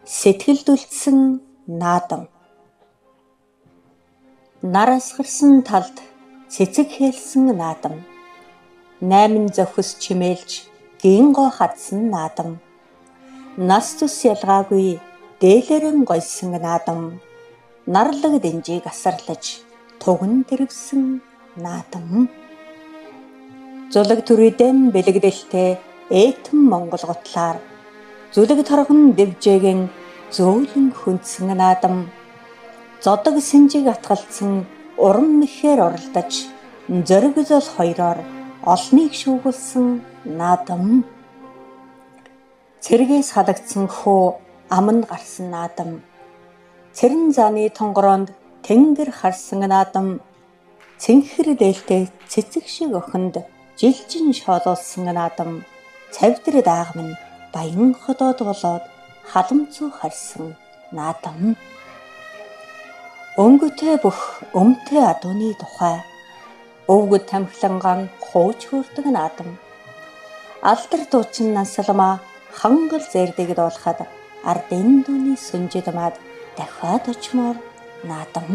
Сэтгэлд үлдсэн наадам. Нар асгарсан талд цэцэг хэлсэн наадам. 8 зохис чимээлж гинго хадсан наадам. Нас тус ялгаагүй дээлэрэн гойсон наадам. Нарлаг дэнжийг асарлаж туган тэрвсэн наадам. Зулаг төрөдөн бэлэгдэлтэй ээтэн монгол гутлаар зүлэг торгон дэвжээгэн зөөлөн хүндсэн наадам. Зодог сэнжиг атгалцсан урам мэхээр оролдож зориг зол хоёроор олныг шүүгүүлсэн наадам. Цэргээс халагдсан хүү аманд гарсан наадам. Цэрэн зааны тонгороонд тэнгэр харсан наадам. Цэнхэр дээлтэй цэцэг шиг охинд жилжин шоолуулсан наадам. Цавдэр даагам нь баян ходоод болоод халамцуу харсан наадам. Өнгөтэй бүх өмтэй адууны тухай өвгөд тамхиланган хууч хөөрдөг наадам. Алдар дуучин нансалмаа хангал зээрдэг дуулахад ардын дууны сүнжид мад дахиад очмоор наадам.